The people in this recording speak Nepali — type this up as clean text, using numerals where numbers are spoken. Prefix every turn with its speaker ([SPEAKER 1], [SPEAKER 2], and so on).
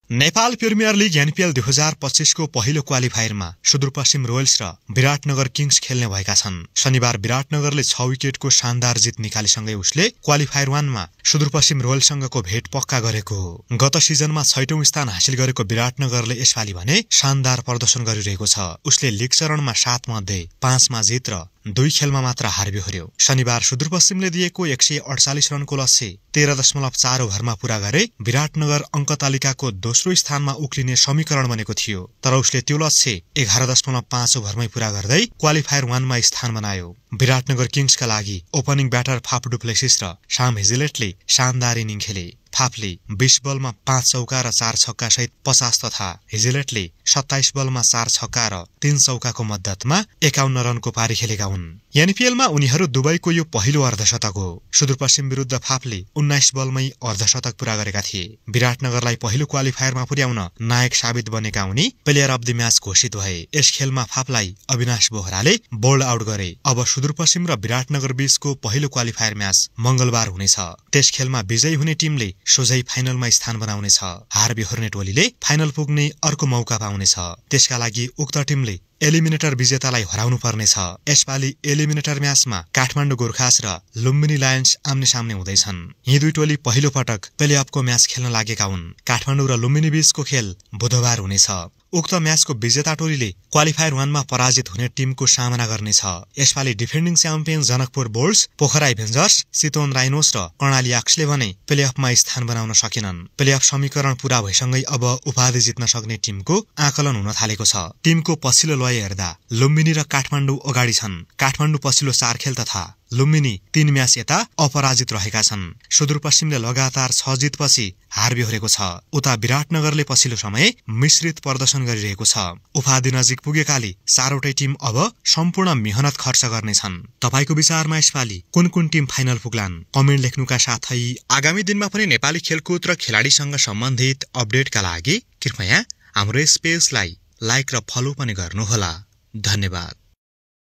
[SPEAKER 1] नेपाल प्रिमियर लिग एनपीएल 2025 को पहिलो क्वालिफायरमा सुदूरपश्चिम रोयल्स र विराटनगर किङ्स खेल्ने भएका छन्। शनिबार विराटनगरले 6 विकेटको शानदार जित निकालिसँगै उसले क्वालिफायर 1 मा सुदूरपश्चिम रोयल्ससँगको भेट पक्का गरेको हो। गत सिजनमा 6औं स्थान हासिल गरेको विराटनगरले यसपालि भने शानदार प्रदर्शन गरिरहेको छ। उसले लीग चरणमा 7 मध्ये 5 मा जित र 2 खेलमा मात्र हार बिहोर्यो। शनिबार सुदूरपश्चिमले दिएको 148 रनको लक्ष्य 13.4 ओभरमा पूरा गरे विराटनगर अङ्क तालिकाको दोस्रो स्थानमा उक्लिने समीकरण बनेको थियो। तर उसले त्यो लक्ष्य 11.5 ओभरमै पूरा गर्दै क्वालिफायर 1 मा स्थान बनायो। विराटनगर किङ्सका लागि ओपनिङ ब्याटर फाफ डुप्लेसिस र साम हेजलेटले शानदार इनिङ खेले। फाफले 20 बलमा 5 चौका र 4 छक्का सहित 50 तथा हेजलेटले 27 बलमा 4 छक्का र 3 चौकाको मद्दतमा 51 रनको पारी खेलेका हुन्। एनपीएलमा उनीहरू दुवैको यो पहिलो अर्धशतक हो। सुदूरपश्चिम विरुद्ध फाफले 19 बलमै अर्धशतक पूरा गरेका थिए। विराटनगरलाई पहिलो क्वालिफायरमा पुर्याउन नायक साबित बनेका उनी प्लेयर अफ द म्याच घोषित भए। यस खेलमा फाफलाई अविनाश बोहराले बोल्ड आउट गरे। अब सुदूरपश्चिम र विराटनगर बीचको पहिलो क्वालिफायर म्याच मंगलबार हुनेछ। त्यस खेलमा विजयी हुने टिमले सोझै फाइनलमा स्थान बनाउनेछ। हार बिहोर्ने टोलीले फाइनल पुग्ने अर्को मौका पाउनेछ। त्यसका लागि उक्त टिमले एलिमिनेटर विजेतालाई हराउनु पर्नेछ। यसपालि एलिमिनेटर म्याचमा काठमाडौँ गोर्खास र लुम्बिनी लायन्स आम्ने सामने हुँदैछन्। यी दुई टोली पहिलो पटक प्लेअफको म्याच खेल्न लागेका हुन्। काठमाडौँ र लुम्बिनी बीचको खेल बुधबार हुनेछ। उक्त म्याचको विजेता टोलीले क्वालिफायर 1 मा पराजित हुने टिमको सामना गर्नेछ। यसपालि defending champion Janakpur Bolts, Pokhara Avengers, Chitwan Rhinos र कर्णाली याक्सले भने प्लेअफमा स्थान बनाउन सकेनन्। प्लेअफ समीकरण पूरा भएसँगै अब उपाधि जित्न सक्ने टिमको आकलन हुन थालेको छ। टिमको पछिल्लो लय हेर्दा लुम्बिनी र काठमाडौँ अगाडि छन्। काठमाडौँ पछिल्लो 4 खेल तथा लुम्बिनी 3 म्याच यता अपराजित रहेका छन्। सुदूरपश्चिमले लगातार 6 जितपछि हार बिहोरेको छ। उता विराटनगरले पछिल्लो समय मिश्रित प्रदर्शन गरिरहेको छ। उपाधि नजिक पुगेकाले चारवटै टिम अब सम्पूर्ण मेहनत खर्च गर्नेछन्। तपाईको विचारमा यसपालि कुन टिम फाइनल पुग्लान्? कमेन्ट लेख्नुका साथै आगामी दिनमा पनि नेपाली खेलकुद र खेलाडीसँग सम्बन्धित अपडेटका लागि कृपया हाम्रो यस पेजलाई लाइक र फलो पनि गर्नुहोला। धन्यवाद।